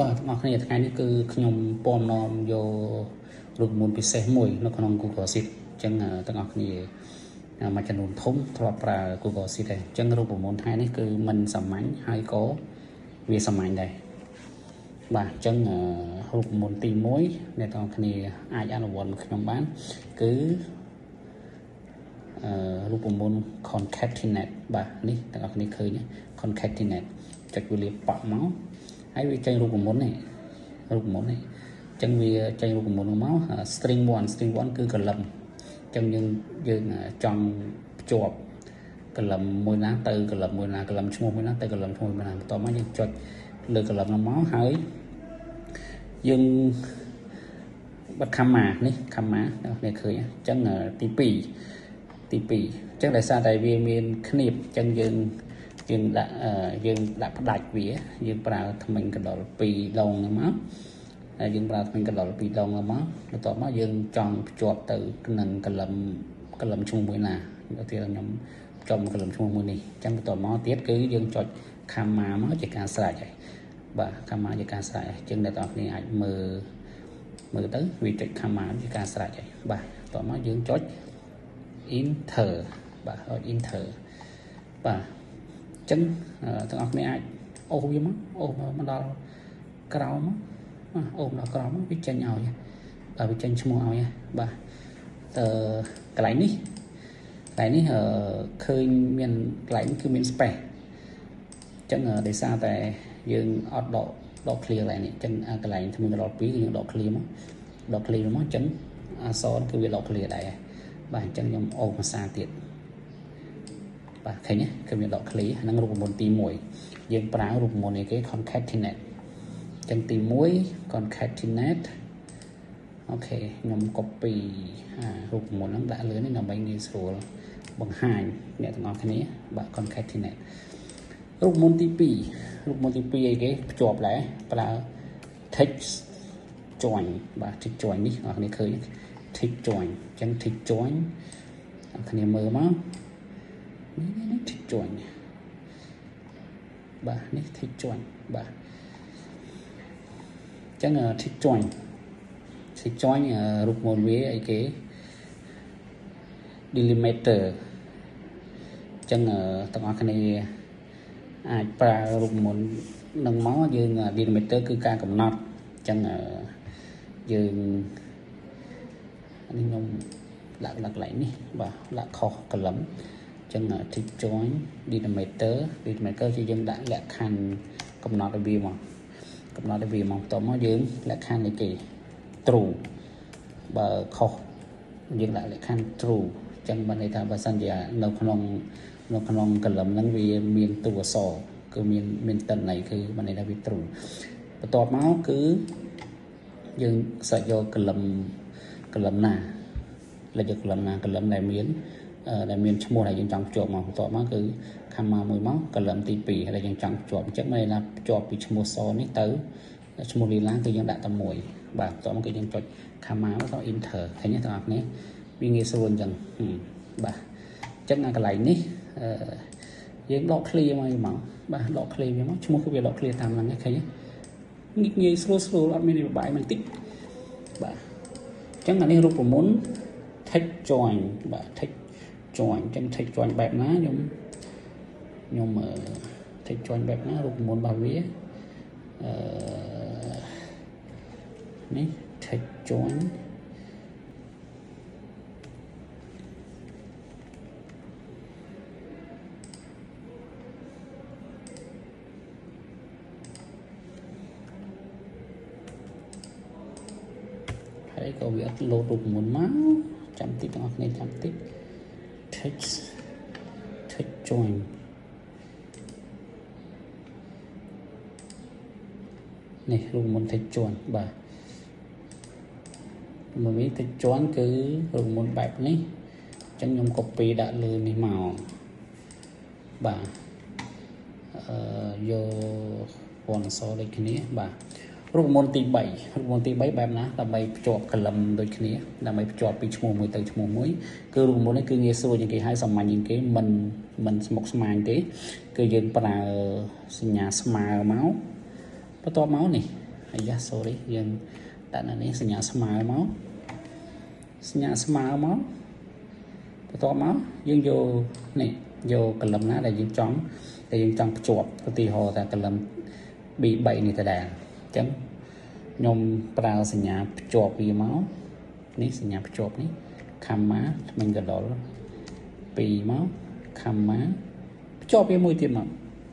បាទទាំងអស់គ្នាថ្ងៃនេះគឺខ្ញុំពំនាំយករូបមន្តពិសេសមួយនៅក្នុង Google Sheet អញ្ចឹងទាំងអស់គ្នាមួយចំនួនធំធ្លាប់ប្រើ Google Sheet ដែរអញ្ចឹងរូបមន្តថ្ងៃនេះគឺមិនសាមញ្ញហើយក៏វាសាមញ្ញដែរបាទអញ្ចឹងរូបមន្តទី1អ្នកទាំងអស់គ្នាអាចអនុវត្តមកខ្ញុំបានគឺរូបមន្ត concatenate បាទនេះទាំងអស់គ្នាឃើញ concatenate ចុចវាលាប៉ក់មកហើយវាចេញរូបមន្តនេះរូបមន្តនេះអញ្ចឹងវាចេញរូបមន្តមក string 1 string 1គឺ column អញ្ចឹងយើងចង់ភ្ជាប់ column មួយណាទៅ column មួយណា column ឈ្មោះមួយណាទៅ column ឈ្មោះមួយណាបន្ទាប់មកយើងចុចលើ column នោះមកហើយយើងបិទ comma នេះ comma អ្នកគ្នាឃើញអញ្ចឹងទី2អញ្ចឹងដោយសារតែវាមានគ្នាបអញ្ចឹងយើងដាក់ផ្ដាច់វាយើងប្រើថ្មិញកណ្ដុរ2ដងហ្នឹងមកហើយយើងប្រើថ្មិញកណ្ដុរ2ដងហ្នឹងមកបន្ទាប់មកយើងចង់ភ្ជាប់ទៅនឹងកលឹមឈ្មោះមួយណាឧទាហរណ៍ខ្ញុំចំកលឹមឈ្មោះមួយនេះអញ្ចឹងបន្ទាប់មកទៀតគឺយើងចុច comma មកជាការស្រេចហើយបាទ comma ជាការស្រេចអញ្ចឹងអ្នកទាំងអស់គ្នាអាចមើលទៅវាចុច comma ជាការស្រេចហើយបាទបន្ទាប់មកយើងចុច enter បាទចុច enter បាទអញ្ចឹងទាំងអស់គ្នាអាចអូសវាមកអូសមកដល់ក្រោមមកអូសដល់ក្រោមមកវាចេញឲ្យបាទវាចេញឈ្មោះឲ្យបាទតើកន្លែងនេះឃើញមានកន្លែងគឺមាន space អញ្ចឹងដោយសារតែយើងអត់ដក clear កន្លែងនេះអញ្ចឹងកន្លែងថ្មីដល់2គឺយើងដក clear មកដក clear មកអញ្ចឹងអក្សរគឺវាដក clear ដែរបាទអញ្ចឹងខ្ញុំអូសភាសាទៀតបាទឃើញទេគឺមានដក clear ហ្នឹងរូបមន្តទី1យើងប្រើរូបមន្តនេះគេ concatenate អញ្ចឹងទី1 concatenate អូខេខ្ញុំ copy រូបមន្តហ្នឹងដាក់លើនេះដើម្បីងាយស្រួលបង្ហាញអ្នកទាំងអស់គ្នាបាទ concatenate រូបមន្តទី2រូបមន្តទី2អីគេភ្ជាប់ដែរប្រើ text join បាទ text join នេះអ្នកគ្នាឃើញ text join អញ្ចឹង text join អ្នកគ្នាមើលមកនេះ text join បាទនេះ text join បាទអញ្ចឹង text join text join រូបមន្តវាអីគេ delimiter អញ្ចឹងទាំងអស់គ្នាអាចប្រើរូបមន្តនឹងមកយើង delimiter គឺការកំណត់អញ្ចឹងយើងនេះខ្ញុំដាក់កន្លែងនេះបាទដាក់ខុសកលឹមអញ្ចឹង text join delimiter delimiter ជាយើងដាក់លក្ខខណ្ឌកំណត់ឲ្យវាមកកំណត់ឲ្យវាមកបន្ទាប់មកយើងលក្ខខណ្ឌនេះគេ true បើខុសយើងដាក់លក្ខខណ្ឌ true អញ្ចឹងបានន័យថាបើសិនជានៅក្នុងកលឹមហ្នឹងវាមានតួអក្សរគឺមានតន័យគឺបានន័យថាវា true បន្ទាប់មកគឺយើងសាច់យកកលឹមណាលេខយកកលឹមណាកលឹមដែលមានឈ្មោះដែលយើងចង់ភ្ជាប់មកបន្ទាប់មកគឺ comma មួយមកកលឹមទី2ដែលយើងចង់ភ្ជាប់អញ្ចឹងមានន័យថាភ្ជាប់ពីឈ្មោះសនេះទៅឈ្មោះលីឡាគឺយើងដាក់តែមួយបាទបន្ទាប់មកគឺយើងចុច comma មកទៅ enter ឃើញទេទាំងអស់គ្នាវាងាយស្រួលអញ្ចឹងបាទអញ្ចឹងអាកន្លែងនេះយើងដក clear មកបាទដក clear វាមកឈ្មោះគឺវាដក clear តាមហ្នឹងឃើញទេងាយស្រួលអត់មានពិបាកមិនតិចបាទអញ្ចឹងអានេះរូបមន្ត text join បាទ text join អញ្ចឹង text join បែបណាខ្ញុំ text join បែបណារូបមន្តរបស់វានេះ text join ហើយក៏វាអត់លោតរូបមន្តមកចាំតិចទាំងអស់គ្នាចាំតិច text join នេះរូបមន្ត text join បាទមួយនេះ text join គឺរូបមន្តបែបនេះអញ្ចឹងខ្ញុំ copy ដាក់លើនេះមកបាទយកពណ៌អក្សរដូចគ្នាបាទរូបមន្តទី3រូបមន្តទី3បែបណាដើម្បីភ្ជាប់កលឹមដូចគ្នាដើម្បីភ្ជាប់ពីឈ្មោះមួយទៅឈ្មោះមួយគឺរូបមន្តនេះគឺងាយស្រួលជាងគេហើយសាមញ្ញជាងគេមិនស្មុគស្មាញទេគឺយើងប្រើសញ្ញាស្មើមកបន្ទាប់មកនេះ អាយ៉ា sorry យើងដាក់នៅនេះសញ្ញាស្មើមកសញ្ញាស្មើមកបន្ទាប់មកយើងយកនេះយក column ណាដែលយើងចង់ភ្ជាប់ឧទាហរណ៍ថា column B3 នេះដដែលអញ្ចឹងខ្ញុំប្រើសញ្ញាភ្ជាប់វាមកនេះសញ្ញាភ្ជាប់នេះ comma ធ្មេញកណ្ដុរ2មក comma ភ្ជាប់វាមួយទៀតមក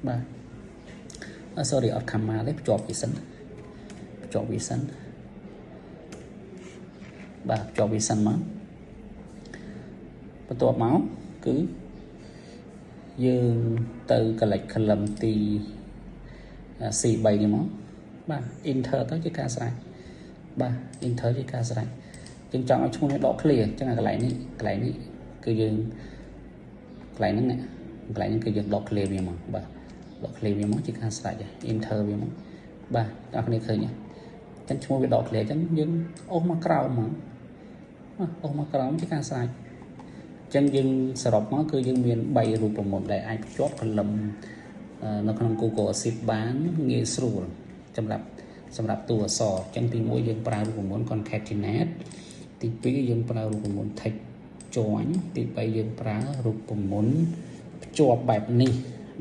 បាទ sorry អត់ comma ទេភ្ជាប់វាសិនភ្ជាប់វាសិនបាទភ្ជាប់វាសិនមកបន្ទាប់មកគឺយើងទៅ collect column ទី C3 នេះមកបាទ enter ទៅជាការស្រេចបាទ enter ជាការស្រេចយើងចង់ឲ្យឈ្មោះនេះដក clear អញ្ចឹងអាកន្លែងនេះកន្លែងនេះគឺយើងកន្លែងហ្នឹងកន្លែងហ្នឹងគឺយើងដក clear វាមកបាទដក clear វាមកជាការស្រេច enter វាមកបាទអ្នកគ្នាឃើញទេអញ្ចឹងឈ្មោះវាដក clear អញ្ចឹងយើងអូសមកក្រោមមកអូសមកក្រោមជាការស្រេចអញ្ចឹងយើងសរុបមកគឺយើងមាន3រូបមន្តដែលអាចភ្ជាប់ column នៅក្នុង Google Sheet បានងាយស្រួលសម្រាប់តួអក្សរអញ្ចឹងទី1យើងប្រើរូបមន្ត concatenate ទី2យើងប្រើរូបមន្ត text join ទី3យើងប្រើរូបមន្តភ្ជាប់បែបនេះ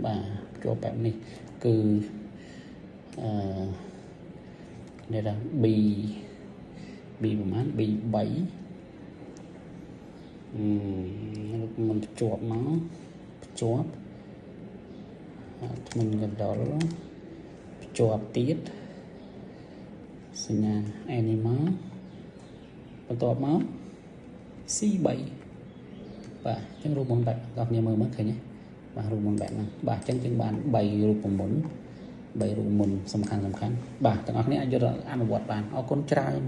បាទភ្ជាប់បែបនេះគឺអឺនេះថា B B ប្រហែល B 3អឺរូបមន្តភ្ជាប់មកភ្ជាប់ធ្មេញកណ្ដុរភ្ជាប់ទៀតសញ្ញា animal បន្ទាប់មក C3 បាទអញ្ចឹងរូបមន្តបែបដល់គ្នាមើលមើលឃើញទេបាទរូបមន្តបែបហ្នឹងបាទអញ្ចឹងយើងបាន3រូបមន្ត3រូបមន្តសំខាន់សំខាន់បាទទាំងអស់គ្នាអាចយកអនុវត្តបានអរគុណច្រើន។